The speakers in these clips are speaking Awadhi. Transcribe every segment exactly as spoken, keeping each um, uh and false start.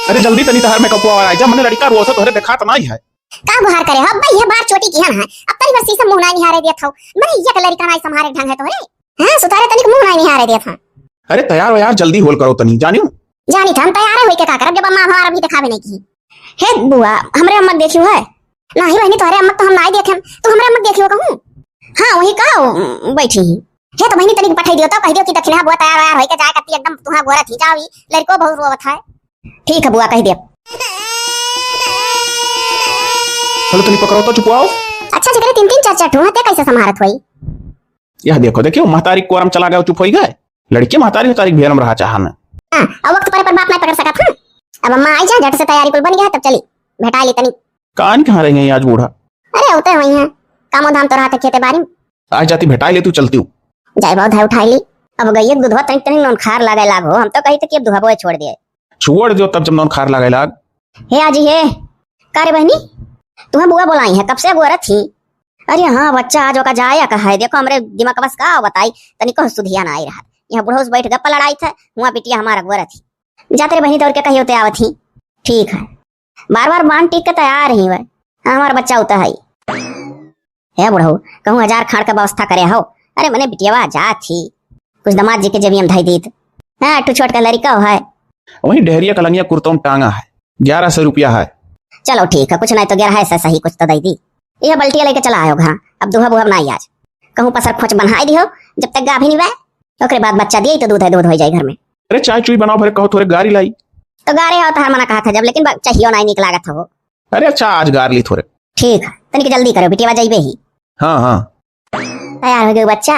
अरे जल्दी तनी तहार मेकअपवा वाला आई जा, मने लड़िका रोवत है, तोहरे देखात नाई है। का गुहार करे हो? अब्बा, ये बार चोटी किहन है, अब तनी भर शीशा मुँह नाई निहारे देत हो। मने ये के लड़िका नाई संभारे ढंग है तोहरे। हाँ, सुतारे तनिक मुँह नाई निहारे देत है। अरे तैयार हो यार, जल्दी होल करो तनी, जानियो। जानी था हम तैयार है, होई के का करब, जब अम्मा हमारा भी देखावे नहीं की। हे बुआ, हमरे अम्मा के देखियो है? नाही बहिनी, तोहरे अम्मा के तो हम नाई देखेम, तू हमरे अम्मा के देखियो कहूँ? हाँ, वही का, उम, बैठी ही। हे तो बहिनी, तनिक पठाई दियो तो, कह दियो कि दक्षिणा बुआ तैयार वैयार होई के जाए कत्ती, एकदम तुहाँ गोरत ही जाओ, ई लड़को बहुत रोवत है। ठीक है बुआ, कह दियो। चलो तनी पकड़ो तो, चुपवाओ। अच्छा, जेकरे तीन तीन चार चार ठो हैं, ते कैसे संभारत होई? यह देखो, देखियो, महतारी कोरम चला गए, चुप होई गए। लड़के महतारी उतारी भेलम रहा चाहन। हाँ, अब वक्त परे पर बाप नहीं पकड़ सकत, हाँ। अब अम्मा आई जा, झट से तैयारी कुल बन गया है, तब चली, भेटाई ली तनी। कान कहाँ रह गई आज बूढ़ा? अरे, होते हुई हैं, कामो धाम तो रहा था खेते बारी में। आज जाती भेटाई ले, तू चलती हूँ। जाए बहुत है, उठाई ली। अब गई एक दूधवा तनिक तनिक नौन खार लागे लागो, हम तो कही थे कि अब दुहबो छोड़ दिए। छोड़ दियो, तब जब नौन खार लागे लाग। हे आजी हे, का रे बहनी, तुम्हें बुआ बोलाई है, कब से अगोरत ही? अरे हाँ बच्चा, आज ओका जाए का है, देखो हमरे दिमाग बस का बताई, तनिको सुधिया ना आई रहा। यहाँ बुढ़ऊ से बैठ गप्पा लड़ाई था, हुआ बिटिया हमारा अगोरत ही। जाते रे बहनी, दौड़ के कहियो ते आवत ही। ठीक है, बार बार बांध टीक के तैयार ही हुए। हाँ, हमारा बच्चा होता है। हे बुढ़ऊ, कहूँ हजार खाड़ का व्यवस्था करे हो। अरे मने बिटियावा जात ही, कुछ दामाद जी के जेबिया में धई दीत। हाँ, एक ठो छोट का लड़िका है। वही डहरिया कलंगिया कुर्तों में टांगा है, ग्यारह सौ रुपया है। चलो ठीक है, कुछ नहीं तो ग्यारह सौ सही, कुछ तो दे दी। यह बल्टिया लेके चला आयो घर, अब दुहब उहब ना आज। कहूँ पसर खोच बन्हाई दियो, जब तक गाभिन बा, ओकरे बाद बच्चा दिए तो दूध है, दूध हो जाए घर में। अरे चाय चुई बनाओ, भरे कहो थोड़े गारी लाई। तो गारे हो तो हर मना कहा था जब, लेकिन ब-, चाहियो ना निक लागत हो। अरे अच्छा, आज गार ली थोड़े। ठीक है, तनिक जल्दी करो, बिटिया जाइबे ही। हाँ, हाँ। तैयार हो गयो बच्चा?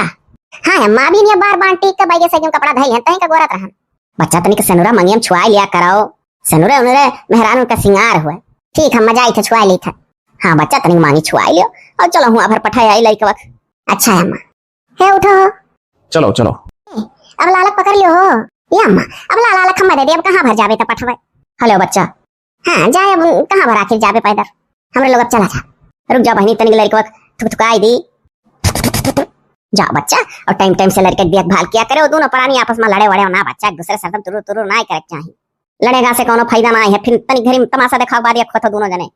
हाँ अम्मा, अभी नहीं, बार बांध टीक के बैगे से कपड़ा धइल है, तहीं का गोरत रहन। बच्चा तनिक सेनुरा मंगियम छुआई लिया कराओ, सेनुरे उनुरे मेहरान उनका सिंगार हुए। ठीक है, मजा आई था, छुआई ली था। हाँ बच्चा, तनिक मांगी छुआई लियो और चलो हुआ भर पठाए आई लइकवा। अच्छा है अम्मा। हे उठो हो। चलो, चलो। अब लालक पकड़ लियो हो। ये अम्मा, अब लाला लखम्मा दे दे, अब कहाँ भर जाबे त पठवे। हेलो बच्चा। हाँ, जाए अब कहाँ भर आखिर जाबे पैदल। हमरे लोग अब चला जा। रुक जा बहनी, तनिक लड़कवा थुकथुकाई दी। जा बच्चा, और टाइम टाइम से लड़के के देखभाल किया करे, वो दोनों प्राणी आपस में लड़े वड़े ना बच्चा, एक दूसरे से हरदम तुरुर तुरुर ना करे के चाही। लड़ेगा से कोनो फायदा ना है, फिर तनिक घरी में तमाशा देखाओ बाद एक होतो दोनों जने।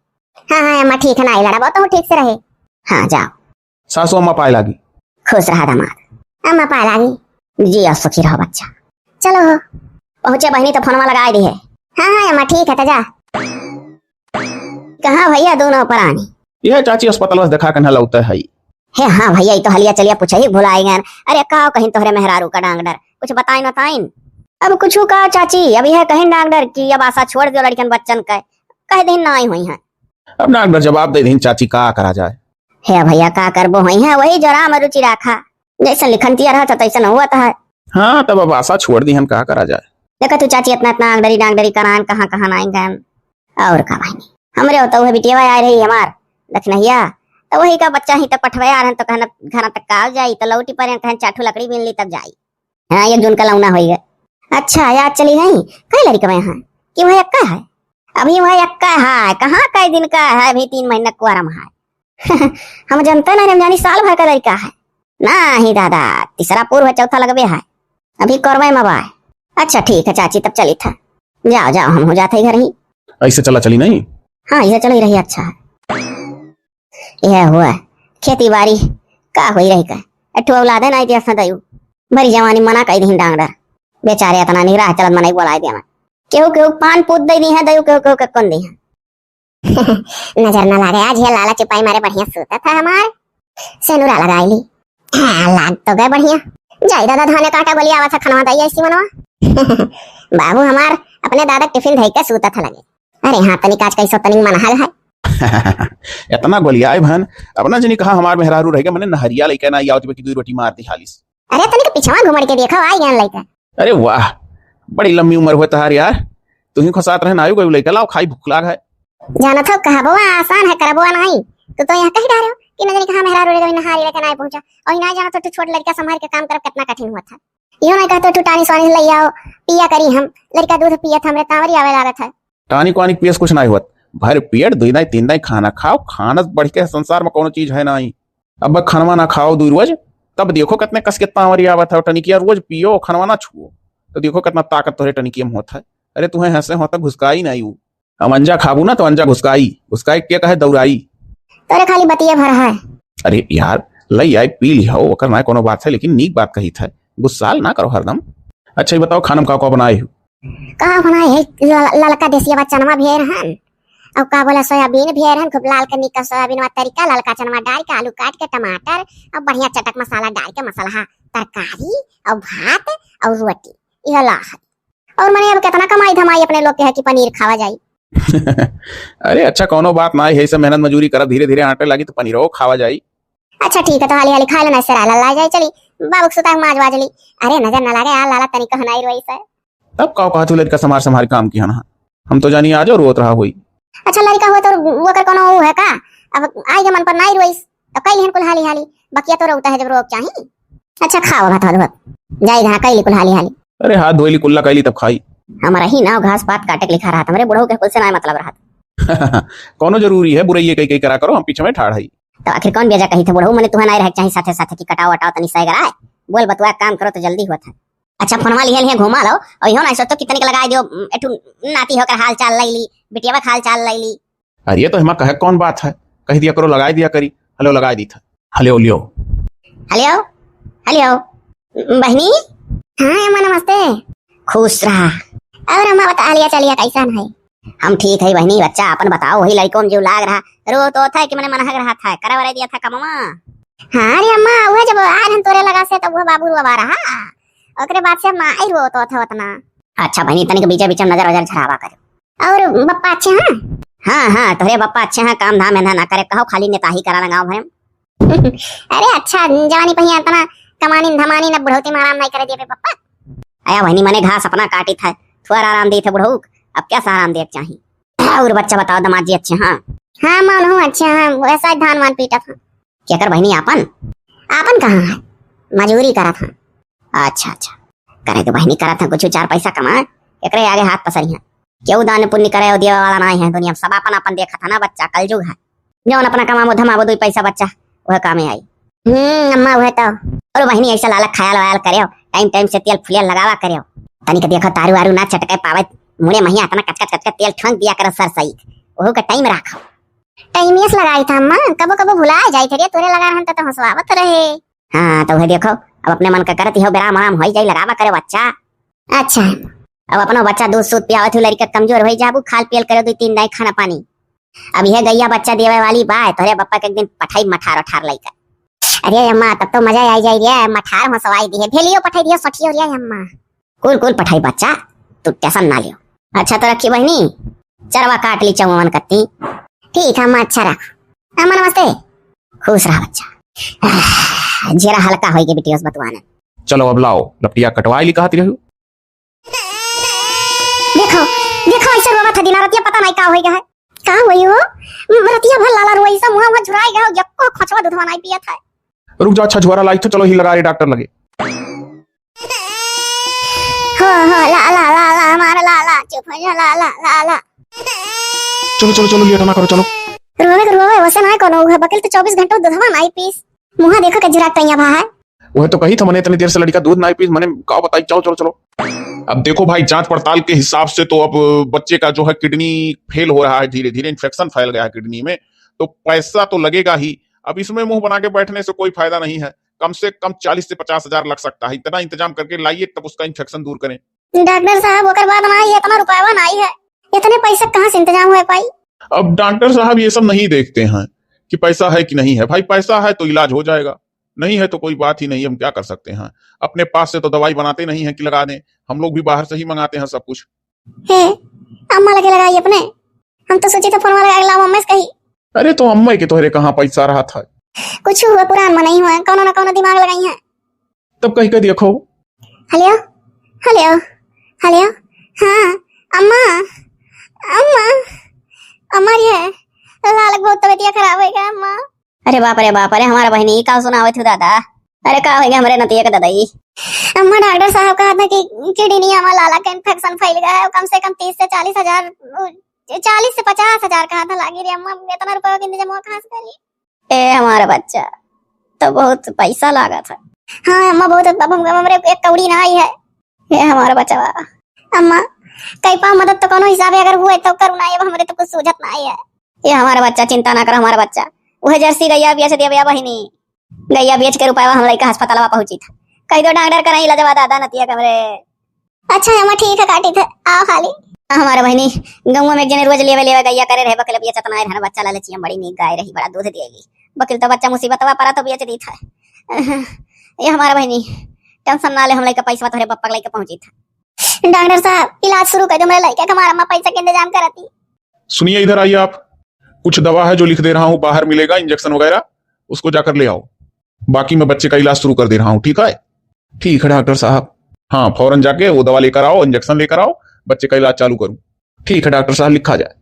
हाँ, हाँ, अम्मा ठीक है, ना ही लड़ा, बहुत ठीक से रहे। हाँ, जाओ। सासू अम्मा पाए लागी। खुश रहा दामाद। अम्मा पाए लागी। जिया सुखी रहो बच्चा। चलो हो। पहुँचे बहनी तो फोनवा लगाए दी है। हाँ, हाँ, अम्मा ठीक है, तो जा। कहाँ भैया दोनों प्राणी? यह चाची अस्पताल से देखा के ना लौटे है। हे हाँ भैया, ई तो हलिया चलिया पूछे ही भुलाई गए। अरे का कहीं तोहरे मेहरारू का डांग डर? कुछ बताइन बताइन? अब कुछ का चाची, अब यह कहीं डांग डर कि अब आशा छोड़ दियो लड़कन बच्चन का। कह दिन ना आई हुई है। अब डांग डर जवाब दे दीन चाची, का करा जाए? हे भैया, का करबो, हुई है वही जो राम रुचि राखा, जैसन लिखनतिया रहत है, तैसन होत है। हाँ, तब अब आशा छोड़ दी हम, का करा जाए? देखा तू चाची, इतना, इतना आंगडरी डांगडरी करान, कहाँ, कहाँ ना आएंगे हम। और का बहिनी, हमरे होता हुए बिटिया आए रही हमार दखनहिया, तो वही का बच्चा ही तो पठवे आ रहन, तो कहना घर तक का जाई, तो लौटी पर कहन चार ठो लकड़ी बीन ली तब जाई। हाँ, एक जून का लौना होई गए। अच्छा, याद चली गई, कई लड़िकवा हैं? कि वह एक्का है? अभी वह एक्का है, कहाँ कई दिन का है, अभी तीन महीना कुआरम है। हम जनते नहीं, हम जानी साल भर का लड़िका है। नहीं दादा, तीसरा पूर्व है, चौथा लगबे है, अभी करवे में बा। अच्छा ठीक है चाची, तब चली था। जाओ, जाओ, हम हो जाते घर ही। ऐसे चला चली नहीं? हाँ, ऐसे चली रही, अच्छा है। यह हुआ खेती बाड़ी का होई रही का? एक ठो औलादे नाई दिया सदैव। भरी जवानी मना कई दीन डांगडर। बेचारे इतना निराह चलत मनई बोलाई देना। केहू केहू पान पूत दे दी है, दयू केहू केहू के कौन दी है। नजर ना लागे, आज ये लाला चिपाई मारे बढ़िया सूता था हमार। सेनुरा लगाई ली। हाँ, लाग तो गए बढ़िया। जाई दादा, धाने काटा गोली आवा था, खनवा दई ऐसी मनवा। बाबू हमार अपने दादा टिफिन धई के सूता था लगे। अरे हाँ, तनिक आज कैसो तनिक मनहल है। इतना गोलियाए भन, अपना जनी कहा हमार मेहरारू रह गए, मने नहरिया लेके ना आवत बे कि दू रोटी मार दी हालिस। अरे तनिक पिछवा घुमड़ के देखो, आई गन लइका। अरे वाह, बड़ी लंबी उम्र हुआ तहार यार, तू ही खुसात रहे ना, आयु कोई लइका लाओ खाई, भूख लाग है। जानत हो कहबो आसान है, करबो नहीं। तू तो यहाँ कह डारे हो कि न जनी कहाँ मेहरारू रह गए, नहारी लेके ना पहुँचा। और ना जाना तो तू छोट लड़का संभाल के काम करब कितना कठिन हुआ था। इहो नहीं कहते तू टानी स्वानी ले आओ, पिया करी हम, लड़का दूध पियत हमरे तांवरी आवे लागत है। टानिक वानिक पियस कुछ नाहीं होत। भर पेट दुई दाई तीन दाई खाना खाओ, खाना से बढ़ के संसार में कौनो चीज है नाहीं। अब खानवा ना खाओ दुई रोज, तब देखो कितने कस के तांवरी आवत है। टनिकिया रोज पियो, खानवा ना छुओ, तो देखो कितना ताकत तोहरे टनिकिया में होत है। अरे तुहें हंसे हो तो घुसकाई नाहीं ऊ। अब अंजा खाबू ना तो अंजा घुसकाई, घुसकाई के कहे दौराई। तोरे खाली बतिये भर है। अरे यार, लई आई पी लिहा, ओकर ना कोनो बात है, लेकिन नीक बात कही था, गुस्साल ना करो हरदम। अच्छा, ये बताओ, खाना में का का बनाए हो? का बनाए है? ल-, ललका देसिया बा चनवा भी रहन, और का बोला, सोयाबीन भी रहन, खूब लाल के निकल सोयाबीन वा तरीका, ललका चनवा डाल के, आलू काट के, टमाटर और बढ़िया चटक मसाला डाल के, मसाला तरकारी और भात और रोटी, यह ला है। और मने अब कितना कमाई धमाई अपने लोग के है कि पनीर खावा जाई। अरे अच्छा, कोनो बात ना है, ऐसे मेहनत मजूरी करब, धीरे धीरे आटे लागी तो पनीरो खावा जाई। अच्छा ठीक है, तो हाली हाली खा लेना, इससे राला ला जाए चली, बाबू के सुता के माज वाज ली। अरे नजर न लागे, आ लाला तनिक हनाई रोई से। तब का कहा तू, लड़का संभार संभार काम किया ना, हम तो जानी आज और रोत रहा हुई। अच्छा लड़का हुआ तो वो कर कोनो वो है का? अब आई के मन पर नाई रोइस, तो कई लिहन कुल हाली हाली, बकिया तो रोता है जब रोक चाही। अच्छा खाओ भात वाला भात, जाई घा कई ली कुल हाली हाली। अरे हाथ धोई ली, कुल्ला कई ली तब खाई। हमारा ही नाव घास पात काटे के लिखा रहत, हमरे बुढ़ऊ के कुल से नाय मतलब रहत। कोनो जरूरी है बुरैये कई कई करा करो, हम पीछे में ठाड़ हई। तो आखिर कौन बेजा कही थे बुढ़ऊ, मने तुहे नाय रहे के चाही साथे साथे कि कटाओ वटाओ तनी सैगराए, बोल बतुआ काम करो तो जल्दी होत है। अच्छा फोनवा लिहे लिहे घुमा लो, और इहो ना सोचो कि तनिक लगाए दियो, उम, एठू नाती होकर हाल चाल लई ली, बिटिया का हाल चाल लई ली। अरे तो हमा कहे कौन बात है, कह दिया करो लगाए दिया करी। हेलो लगाए दी था। हेलो लियो। हेलो, हेलो, बहनी। हाँ अम्मा नमस्ते। खुश रहा। और अम्मा बता लिया चलिया कैसन है? हम ठीक है बहनी, बच्चा अपन बताओ, वही लड़कों में जो लाग रहा, रो तो था कि मने मनहक रहा था, करे वरे दिया था कमवा। हाँ रे अम्मा, वह जब आए रहन तोरे लगा से तब वह बाबू रोवा रहा, ओकरे बाद से अम्मा आई रो तो था उतना। अच्छा बहनी, तनिक बीचे बीचे में नजर वजर झरावा करे। और बप्पा अच्छे हैं? हाँ हाँ, तोहरे बप्पा अच्छे हैं, काम धाम धंधा ना करे, कहो खाली नेताही करा गाँव भर में। अरे अच्छा, जवानी पहिया इतना कमानी धमानी, न बुढ़ौती में आराम नहीं करे देबे पप्पा। आया बहनी, मने घास अपना काटी था, थोड़ा आराम दी थे बुढ़ऊ, अब क्या सा आराम देख चाही। और बच्चा बताओ, दामाद जी अच्छे हैं? हाँ, माँ हूँ अच्छे हैं, वैसा ही धान वान पीटा था। क्या कर बहनी आपन? आपन कहाँ है, मजूरी करा था। अच्छा अच्छा, करे तो बहनी करा था, कुछ चार पैसा कमा, एकरे आगे हाथ पसरी है। केहू दान पुण्य करे और देवे वाला नाहीं है दुनिया में, सब आपन आपन देखत है ना बच्चा, कलजुग है। जौन अपना कमाबो धमाबो दुई पैसा बच्चा, वह कामे आई। हम्म अम्मा वह तो। और बहनी ऐसा लालक खायल वायल करेव, टाइम टाइम से तेल फुलियल लगावा करेव। तनिक देखो तारू आरू ना चटके पावे, मुड़े महिया इतना कचकच कचकच तेल ठोंक दिया करो सर सही, वहू का टाइम राखो। टाइम यस लगाई था अम्मा, कबो कबो भुला जाई थे रे, तोरे लगा रहन तो हंसवावत रहे। हाँ तो वह देखो, अब अपने मन का करत हो, बेराम आराम हो जाई, लगावा करे बच्चा। अच्छा है। अब अपनो बच्चा दूध सूध पियावत हो, लड़का कमजोर हो जाबू, खाल पियल करे दो तीन दाई खाना पानी। अब यह गैया बच्चा देवे वाली बा, तोहरे बप्पा के एक दिन पठाई मठार उठार लइका। अरे अम्मा, तब तो मजा आई जाई रे, मठार हो सवाई दी है, भेलियो पठाई दियो, सठियो रे अम्मा। कुल कुल पठाई बच्चा, तू टेंशन ना लियो। अच्छा तो रखी बहनी, चरवा काट ली चौवन कत्ती। ठीक है अम्मा, अच्छा रख। अम्मा नमस्ते। खुश रहा बच्चा। आह, जेरा हल्का होई के बिटिया से बतवाना। चलो अब लाओ, लपटिया कटवाई ली कहत रहू। देखो, देखो, ऐसे रोवत है दिना रतिया, पता नहीं का होई गया है। का होई हो? रतिया भर लाला रोई, सब मुंह, मुंह झुराई गया, यक्को खचवा दूधवा नहीं पियत है। रुक जा, अच्छा झुआरा लाई तो चलो ही लगा रे डॉक्टर लगे। हो, हो, ला, ला, ला, ला, हमारा ला, ला, चुप हो जा, ला, ला, ला, ला। चलो, चलो, चलो, लेट ना करो, चलो। रोवे के रोवे, वैसे ना कोनो, वह बकिल तो चौबीस घंटों दूधवा नहीं पीस। मुंह देखो के झुराट टैया भा है। वह तो कही था, मने इतनी देर से लड़का दूध ना पीस, मने का बताई, चलो, चलो, चलो। अब देखो भाई, जांच पड़ताल के हिसाब से तो अब बच्चे का जो है किडनी फेल हो रहा है, धीरे धीरे इन्फेक्शन फैल गया है किडनी में, तो पैसा तो लगेगा ही। अब इसमें मुंह बना के बैठने से कोई फायदा नहीं है, कम से कम चालीस से पचास हजार लग सकता है। इतना इंतजाम करके लाइए, तब उसका इन्फेक्शन दूर करें। डॉक्टर साहब, ओकर बाद ना, ये इतना रुपया ना आई है, इतने पैसे कहाँ से इंतजाम हो पाई? अब डॉक्टर साहब ये सब नहीं देखते हैं कि पैसा है कि नहीं है। भाई, पैसा है तो इलाज हो जाएगा, नहीं है तो कोई बात ही नहीं, हम क्या कर सकते हैं। अपने पास से तो दवाई बनाते नहीं हैं कि लगा दें, हम लोग भी बाहर से ही मंगाते हैं सब कुछ। हे, अम्मा लगे लगाई अपने, हम तो सोचे थे फोन वाला अगला अम्मा से कही। अरे तो अम्मा के तोहरे कहाँ पैसा रहा था? कुछ हुआ पुरान में नहीं हुआ, कौनो ना कौनो दिमाग लगाई है। तब कही कह दिया खो। हेलो, हेलो, हेलो, हाँ, अम्मा, अम्मा, अम्मा ये लालक बहुत तबीयतिया खराब हो गया अम्मा। अरे बाप रे बाप, अरे हमारा बहनी का सुनावत हो दादा, अरे का हो गया हमारे नतिया के दादा ई? अम्मा डॉक्टर साहब कहा था कि किडनी हमारा लालक का इन्फेक्शन फैल गया है, कम से कम तीस से चालीस हजार, चालीस से पचास हजार कहा था लागी रे अम्मा, इतना रुपया के इंतजाम हुआ कहाँ से करी? ए हमारा बच्चा, तो बहुत पैसा लागा था। हाँ अम्मा, बहुत, अब हम, हमरे एक कौड़ी ना आई है। ए हमारा बच्चा, अम्मा, कई पाव मदद तो कोनो हिसाबे अगर हुए तो करू ना, अब हमरे तो कुछ सूझत ना है। ये हमारा बच्चा, चिंता ना कर हमारा बच्चा, उहे जर्सी गैया बेच देबे बहिनी। गैया बेच के रुपया हम लइका अस्पतालवा पहुँची था। कह दो डॉक्टर कराई इलाजवा दादा नतिया के हमरे। अच्छा अम्मा, ठीक है, काटी थे, आओ खाली। हाँ, हमारे बहिनी, गौवा में एक जने रोज लेवे लेवे गैया करे रहे, बकले बेचत ना रहे, बच्चा लालची हम बड़ी नीक गाय रही, बड़ा दूध देगी। बकिल तो बच्चा मुसीबतवा परा तो बेच दी था। ये हमारे बहिनी, टेंशन ना ले, हम लइका पैसा तोहरे पप्पा के लइका पहुँची था। डॉक्टर साहब, इलाज शुरू कर दो मेरे लइका के, हमारा अम्मा पैसा के इंतजाम करती। सुनिए, इधर आइए आप, कुछ दवा है जो लिख दे रहा हूँ, बाहर मिलेगा इंजेक्शन वगैरह, उसको जाकर ले आओ। बाकी मैं बच्चे का इलाज शुरू कर दे रहा हूँ, ठीक है? ठीक है डॉक्टर साहब। हाँ, फौरन जाके वो दवा लेकर आओ, इंजेक्शन लेकर आओ, बच्चे का इलाज चालू करूँ। ठीक है डॉक्टर साहब, लिखा जाए।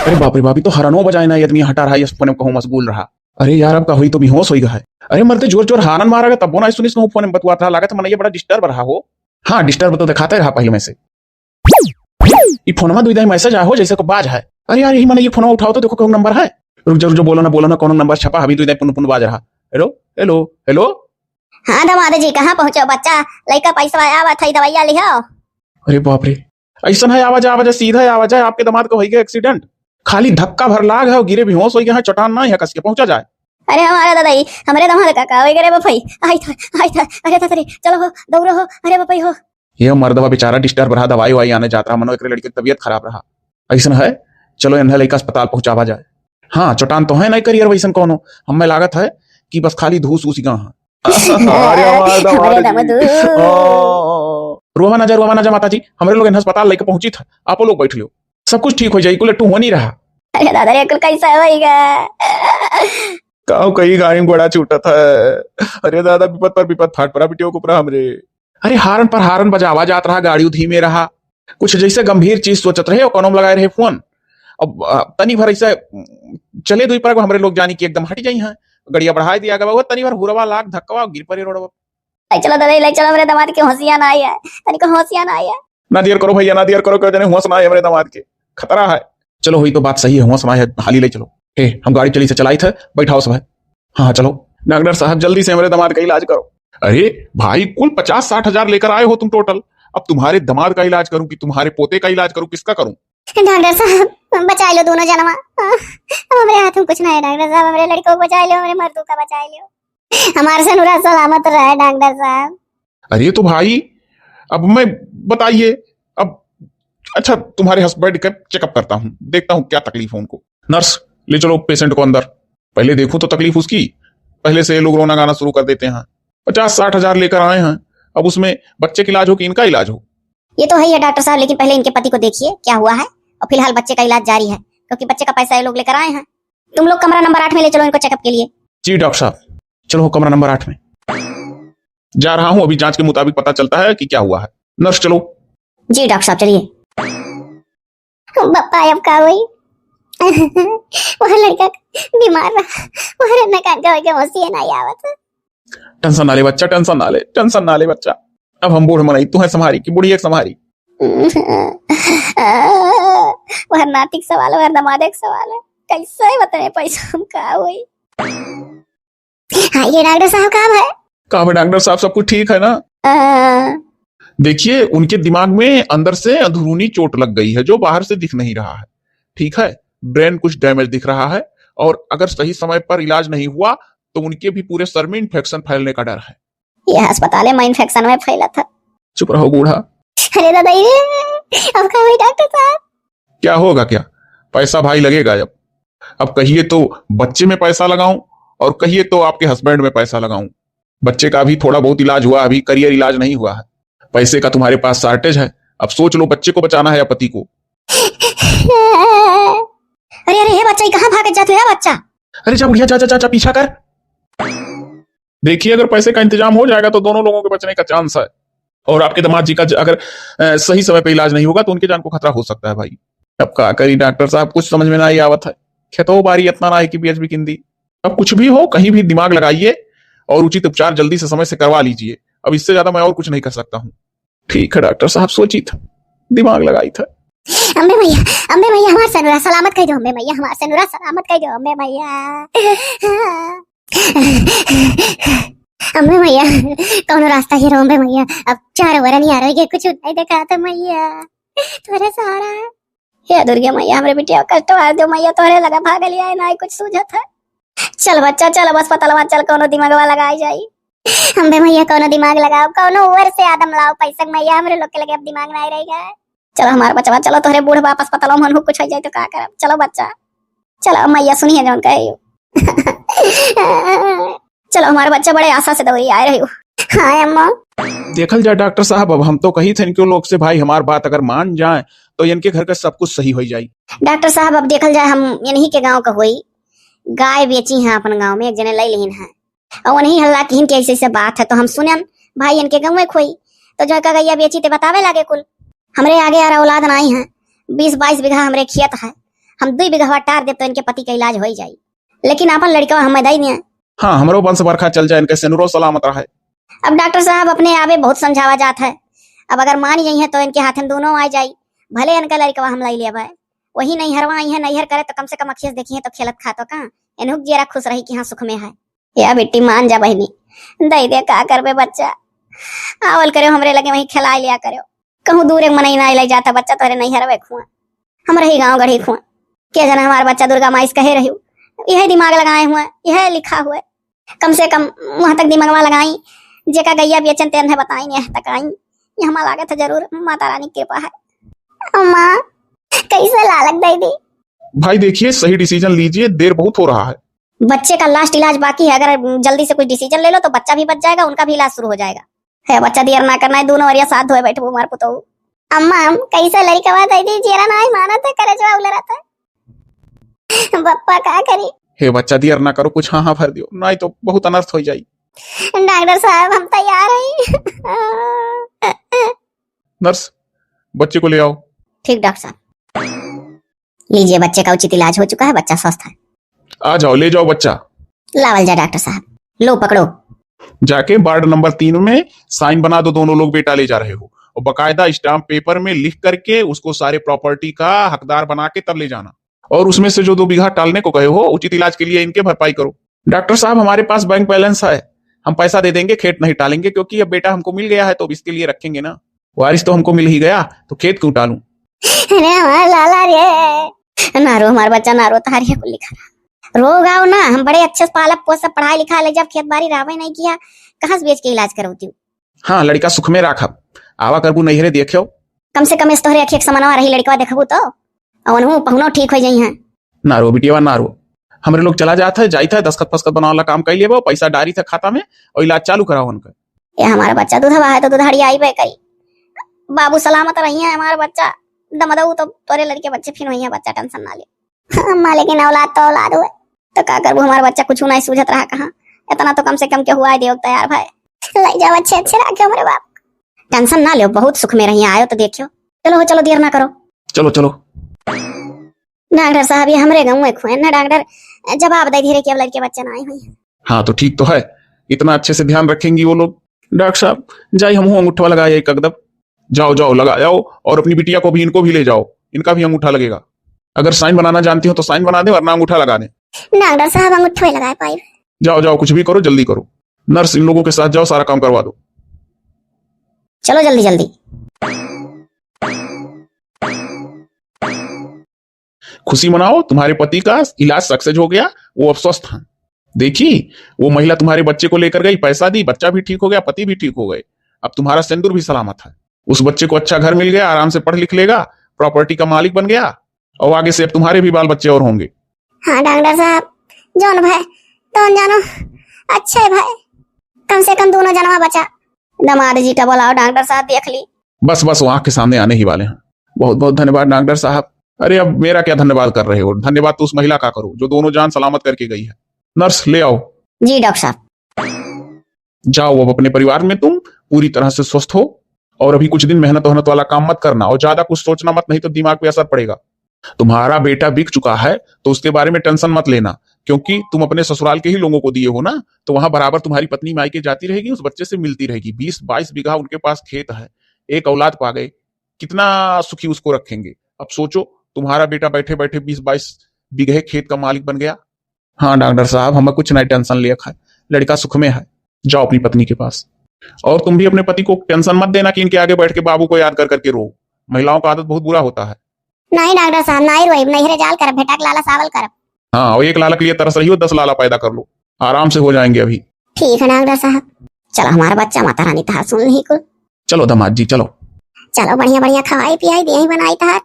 अरे बाप रे बाप, ये तो हरनो बजाए ना, ये आदमी हटा रहा है, इस फोन में कहूँ मशगूल रहा। अरे यार, अब का हुई, तो बेहोश होई गा है। अरे मर्दे, जोर जोर हारन मारा गा, तब वो ना सुनिस कहूँ फोन में बतुआत रहा, लागत मनैया बड़ा डिस्टर्ब रहा हो। हाँ, डिस्टर्ब तो दिखाते रहा पहले में से। ई फोनमा दुई दाई मैसेज आहो जैसे को बाज है। अरे यार, यही माने ये फोनमा उठाओ तो देखो कौन नंबर है। रुक जा, रुक जा, बोलो ना, बोलो ना, कौन नंबर छपा? अभी दुई दाई पुन पुन बाज रहा। हेलो, हेलो, हेलो। हाँ दमाद जी, कहाँ पहुँचो बच्चा? लइका पैसा आवत है, दवाइया लिहो। अरे बाप रे, ऐसा है आवाज, आवाज है, सीधा आवाज है, आपके दामाद को होई गया एक्सीडेंट। खाली धक्का भर लाग है, गिरे बेहोश होई गए हैं, चट्टान ना है, कस के पहुँचा जाए। अरे हमारा दादा ही, हमरे दामाद का का होई गए रे बपई? आई था, आई था, अरे था रे, चलो हो, दौड़ो हो, अरे बपई हो। ये मर्दवा बेचारा डिस्टर्ब रहा, दवाई वाई आने जात रहा, मनो एकरे लड़के की तबीयत खराब रहा। ऐसन है, चलो इन्हें लेकर अस्पताल पहुंचावा जाए। हाँ, चट्टान तो है नहीं करियर वैसन कौनो, हमें लागत है कि बस खाली धूस उस गाँव है। अरे हमारे मर्दवा दामाद जी। दमदू। ओ, रोवा ना जा, रोवा ना जा माता जी, हमरे लोग इन्हें अस्पताल लेके पहुंची था, आप लोग बैठ लो, सब कुछ ठीक हो जाए, कुल टू हो नहीं रहा। अरे दादा रे, कुल कैसा होएगा? काऊ कई गाड़ी में घोड़ा छूटत है। अरे दादा, विपद पर विपद फाट पड़ा बिटियों के ऊपर हमरे। अरे हारन पर हारन बजावा जात रहा, गाड़ी धीमे रहा, कुछ जैसे गंभीर चीज सोचत रहे और कानों में लगाए रहे फोन। अब, आ, तनी भर ऐसे, उम, चले दुई परक हमरे लोग जानी कि एकदम हट जाई हैं, गड़िया बढ़ाए दिया गवा, वो तनी भर हुरवा लाग धक्कवा गिर पड़े रोडवा। ले चलो दादा, ले चलो, हमरे दामाद के होशिया ना आया, तनिको होशिया ना आया। ना देर करो भैया, ना देर करो, कह देने होश ना आया हमरे दामाद के, खतरा है। चलो, हुई तो बात सही है, होश ना आया, हाली ले चलो। हे, हम गाड़ी चली से चलाई थे, बैठाओ सब है। हाँ, हाँ, चलो। डॉक्टर साहब, जल्दी से हमरे दामाद का इलाज करो। अरे भाई, कुल पचास साठ हजार लेकर आए हो तुम टोटल, अब तुम्हारे दामाद का इलाज करूं कि तुम्हारे पोते का इलाज करूं, किसका करूं? डॉक्टर साहब, बचा लो दोनों जनवा। अब हमरे हाथ में कुछ ना है डॉक्टर साहब, हमरे लड़कों को बचा लो, हमरे मर्दों का बचा लो। हमार सेनुरा सलामत रहे डॉक्टर साहब। अरे तो भाई, अब मैं, बताइए, अब, अच्छा, तुम्हारे हस्बैंड का चेकअप करता हूँ, देखता हूँ क्या तकलीफ है उनको। नर्स, ले चलो पेशेंट को अंदर, पहले देखूं तो तकलीफ उसकी। पहले से ये लोग रोना गाना शुरू कर देते हैं। पचास साठ हजार लेकर आए हैं, अब उसमें बच्चे का इलाज हो कि इनका इलाज हो? ये तो है ही है डॉक्टर साहब, लेकिन पहले इनके पति को देखिए क्या हुआ है, और फिलहाल बच्चे का इलाज जारी है, क्योंकि बच्चे का पैसा ये लोग लेकर आए हैं। तुम लोग कमरा नंबर आठ में ले चलो इनको चेकअप के लिए। जी डॉक्टर साहब, चलो कमरा नंबर आठ में। जा रहा हूँ, अभी जांच के मुताबिक पता चलता है कि क्या हुआ है। नर्स चलो। जी डॉक्टर साहब, चलिए। बप्पा, अब का होई? वह लड़का बीमार रहा, वह रन्ना कान का होई के होशिये ना आवत। टेंशन ना ले बच्चा, टेंशन ना ले, टेंशन ना ले बच्चा। अब हम बूढ़ मनई, तू है संभारी कि बुढ़िया के संभारी? वह नातिक सवाल, वह दमादे के सवाल है, कैसे बताए पैसा हम का होई? हाँ, ये डॉक्टर साहब का है? का है डॉक्टर साहब, सब कुछ ठीक है ना? आ। देखिए, उनके दिमाग में अंदर से अंदरूनी चोट लग गई है, जो बाहर से दिख नहीं रहा है, ठीक है? ब्रेन कुछ डैमेज दिख रहा है, और अगर सही समय पर इलाज नहीं हुआ, तो उनके भी पूरे सर में इन्फेक्शन फैलने का डर है। ये अस्पताल में इन्फेक्शन में फैला था। चुप रहो बूढ़ा। अरे दादा, ये अब का हुई डॉक्टर साहब? क्या होगा क्या? पैसा भाई लगेगा। अब, अब कहिए तो बच्चे में पैसा लगाऊं और कहिए तो आपके हस्बैंड में पैसा लगाऊं। बच्चे का अभी थोड़ा बहुत इलाज हुआ, अभी करियर इलाज नहीं हुआ है। पैसे का तुम्हारे पास शॉर्टेज है। अब सोच लो, बच्चे को बचाना है या पति को? अरे, अरे, हे बच्चा, ये कहाँ भागत जात हो, हे बच्चा? अरे जा बुढ़िया, जा, जा, जा, जा, पीछा कर। देखिए, अगर पैसे का इंतजाम हो जाएगा तो दोनों लोगों के बचने का चांस है। और आपके दामाद जी का ज-, अगर, अ, सही समय पे इलाज नहीं होगा तो उनके जान को खतरा हो सकता है भाई। अब का करी डॉक्टर साहब, कुछ समझ में ना ही आवत है। खेतो बारी इतना ना है कि बेच बिकिन दी। अब कुछ भी हो, कहीं भी दिमाग लगाइए और उचित उपचार जल्दी से समय से करवा लीजिए। अब इससे ज्यादा मैं और कुछ नहीं कर सकता हूँ। ठीक है डॉक्टर साहब, सोची था, दिमाग लगाई था। अम्बे मैया, अम्बे मैया, हमार सेनुरा सलामत कर दो, अम्बे मैया, हमार सेनुरा सलामत कर दो, अम्बे मैया। अम्बे मैया, कौनो रास्ता ही रहो अम्बे मैया, अब चार वरन यार हो गए, कुछ नहीं देखा था मैया, तोरे सहारा। हे दुर्गे मैया, हमरे बिटिया को कष्ट मार दो मैया, तोरे लगा भागल आए ना कुछ सूझत है। चल बच्चा, चल अब अस्पतालवा चल, कौनो दिमागवा लगाई जाई। अम्बे मैया, कौनो दिमाग लगाओ, कौनो ऊपर से आदम लाओ, पैसा मैया, हमरे लोग के लगे अब दिमाग नहीं रहेगा। चलो हमार बचवा, चलो, तोहरे बूढ़ बाप अस्पतालों में हनहु कुछ हो जाए तो का करब? चलो बच्चा, चलो मैया सुनी है जौन कहे। चलो हमार बच्चा बड़े आशा से दौड़ी आए रही हो। हाँ अम्मा। देखल जाए डॉक्टर साहब, अब हम तो कही थे इनके लोग से, भाई हमार बात अगर मान जाए तो इनके घर का सब कुछ सही हो जाए। डॉक्टर साहब, अब देखल जाए, हम इन्हीं के गांव का होई, गाय बेची हैं अपन गांव में, एक जने ले लेहिन है। और उन्हीं हल्ला किहिन कि ऐसे ऐसे बात है, तो हम सुनन भाई इनके गाँव में खोई, तो जो का गैया बेची ते बतावे लागे कुल। हमरे आगे यार औलाद नाई है, बीस बाईस बीघा हमरे खेत है, हम दुई बीघा टार देब तो इनके पति का इलाज हो जाई, लेकिन अपन लड़का हमें दे दिए। हाँ, हमरो वंश बरखा चल जाए, इनके सेनुरो सलामत रहे। अब डॉक्टर साहब अपने आवे बहुत समझावा जात है, अब अगर मान जाई है तो इनके हाथ में दोनों आ जाई, भले इनका लड़का हम लाई लेबे, वही नैहरवा आई है, नैहर करे तो कम से कम अखियस देखी है तो खेलत खातो का, इनहुक जेरा खुश रही कि हाँ सुख में है। या बेटी मान जा बहिनी, दे दे, का करबे बच्चा, आवल करे हमरे लगे, वहीं खिलाए लिया करे। कहूँ दूर एक मनई ना ले जाता बच्चा तोरे नैहरवे खुआ, हम रही गाँव गढ़ी खुआ। के जना हमार बच्चा दुर्गा माई से कहे रही, यह दिमाग लगाए हुए, यह लिखा हुए। कम से कम वहाँ तक दिमागवा लगाई, जेका गैया बेचन तेन है बताई, यह तक आई। ये हमार लागत है जरूर माता रानी की कृपा है। अम्मा, कैसे लालक दे दी? भाई देखिए, सही डिसीजन लीजिए, देर बहुत हो रहा है। बच्चे का लास्ट इलाज बाकी है, अगर जल्दी से कुछ डिसीजन ले लो तो बच्चा भी बच जाएगा, उनका भी इलाज शुरू हो जाएगा। है बच्चा, देर ना करना है, दोनों ओरिया साथ धोए बैठबो मार पुतऊ। अम्मा, हम कैसे लड़कवा दे दी, जेरा ना ही मानत है, करे जो उलरत है। बप्पा का करी? हे बच्चा, देर ना करो, कुछ हाँ हाँ भर दियो, नहीं तो बहुत अनर्थ हो जाई। डॉक्टर साहब, हम तैयार हैं। नर्स, बच्चे को ले आओ। ठीक डॉक्टर साहब। लीजिए, बच्चे का उचित इलाज हो चुका है, बच्चा स्वस्थ है। आ जाओ, ले जाओ बच्चा। लावल जा डॉक्टर साहब, लो पकड़ो। जाके वार्ड नंबर तीन में साइन बना दो, दोनों लोग बेटा ले जा रहे हो, और बाकायदा स्टाम्प पेपर में लिख करके उसको सारे प्रॉपर्टी का हकदार बना के तब ले जाना। और उसमें से जो दो बीघा टालने को कहे हो, उचित इलाज के लिए इनके भरपाई करो। डॉक्टर साहब, हमारे पास बैंक बैलेंस है, हम पैसा दे देंगे, खेत नहीं टालेंगे, क्योंकि अब बेटा हमको मिल गया है तो अब इसके लिए रखेंगे ना। वारिस तो हमको मिल ही गया, तो खेत क्यों टालूं? अरे हमार लाला रे। ना रो हमार बच्चा, ना रो, तहार ये कुल लिखा रहा। रो गाओ ना, हम बड़े अच्छे से पालब पोसब, पढ़ाई लिखाई ले जब खेत बाड़ी रहबे नहीं किया, कहाँ से बेच के इलाज करौती? हाँ, लड़का सुख में राखब, आवा करबू नैहरे देखियो। कम से कम इस तोहरे अखिया के समनवा रही, लड़कवा देखबू तो, और उनहु पहुनो ठीक हो जाई हैं। ना रो बिटिया, ना रो, हमरे लोग चला जात है, जाइत है, दस्तखत फसखत बनावे वाला काम कर लेबो, पैसा डारी था खाता में और इलाज चालू कराओ उनका। ये हमारा बच्चा दूधवा है तो दुधारी आईबे करी। बाबू सलामत रही है हमारा बच्चा, दमदऊ तो तोरे लड़के बच्चे फिन हुई है बच्चा, टेंशन ना ले। अम्मा, लेकिन औलाद तो औलाद हुए, तो का करबू, हमारा बच्चा कुछ नहीं सूझत रहा कहाँ, इतना तो कम से कम के हुआ देव तैयार भाई। ले जाओ अच्छे अच्छे रखे हमरे बाप। टेंशन ना लो, बहुत सुख में रही, आयो तो देखियो। चलो हो, चलो देर ना करो। चलो चलो। डॉक्टर साहब, ये हमरे गाँव में खुए ना डॉक्टर, जवाब दे धीरे कि अब लड़के बच्चे ना आए हुए। हाँ तो ठीक तो है, इतना अच्छे से ध्यान रखेंगी वो लोग। डॉक्टर साहब, जाई हमहू अंगूठवा लगाए एक अगदब। जाओ जाओ, लगा जाओ, और अपनी बिटिया को भी, इनको भी ले जाओ, इनका भी अंगूठा लगेगा। अगर साइन बनाना जानती हो तो साइन बना दे, वरना अंगूठा लगा दे। डॉक्टर साहब, अंगूठा ही लगाए पाई। जाओ जाओ, कुछ भी करो, जल्दी करो। नर्स, इन लोगों के साथ जाओ, सारा काम करवा दो। चलो जल्दी जल्दी। खुशी मनाओ, तुम्हारे पति का इलाज सक्सेस हो गया, वो अब स्वस्थ हैं। देखी, वो महिला तुम्हारे बच्चे को लेकर गई, पैसा दी, बच्चा भी ठीक हो गया, पति भी ठीक हो गए, अब तुम्हारा सिंदूर भी सलामत है। उस बच्चे को अच्छा घर मिल गया, आराम से पढ़ लिख लेगा, प्रॉपर्टी का मालिक बन गया, और आगे से अब तुम्हारे भी बाल बच्चे और होंगे। हाँ डॉक्टर साहब, जौन भाई, तौन जानो, अच्छे भाई, कम से कम दोनों जनवा बचा। दामाद जी का बुलाओ, डॉक्टर साहब देख ली। बस बस, वो आँख के सामने आने ही वाले हैं। बहुत बहुत धन्यवाद डॉक्टर साहब। अरे अब मेरा क्या धन्यवाद कर रहे हो, धन्यवाद तो उस महिला का करो जो दोनों जान सलामत करके गई है। नर्स ले आओ। जी डॉक्टर साहब। जाओ अब अपने परिवार में तुम पूरी तरह से स्वस्थ हो, और अभी कुछ दिन मेहनत वहनत वाला काम मत करना और ज्यादा कुछ सोचना मत, नहीं तो दिमाग पे असर पड़ेगा। तुम्हारा बेटा बिक चुका है तो उसके बारे में टेंशन मत लेना, क्योंकि तुम अपने ससुराल के ही लोगों को दिए हो ना, तो वहां बराबर तुम्हारी पत्नी मायके जाती रहेगी, उस बच्चे से मिलती रहेगी। बीस बाईस बीघा उनके पास खेत है, एक औलाद पा गए, कितना सुखी उसको रखेंगे। अब सोचो, तुम्हारा बेटा बैठे बैठे बीस बाईस बीघे खेत का मालिक बन गया। हाँ डॉक्टर साहब, हमें कुछ नहीं टेंशन लिया खाए, लड़का सुख में है। जाओ अपनी पत्नी के पास। और तुम भी अपने पति को टेंशन मत देना कि इनके आगे बैठ के बाबू को याद कर करके रो। महिलाओं का आदत बहुत बुरा होता है। नहीं डॉक्टर साहब, नहीं रोइब, नैहरे जाल करब, भेटा के लाला सावल करब। हाँ, और एक लाला के लिए तरस रही हो, दस लाला पैदा कर लो, आराम से हो जाएंगे अभी। ठीक है डॉक्टर साहब। चलो हमारा बच्चा, माता रानी तहार सुन ली कुल। चलो दामाद जी, चलो। चलो बढ़िया बढ़िया खवाई पियाई, बियाही बनाई तहार।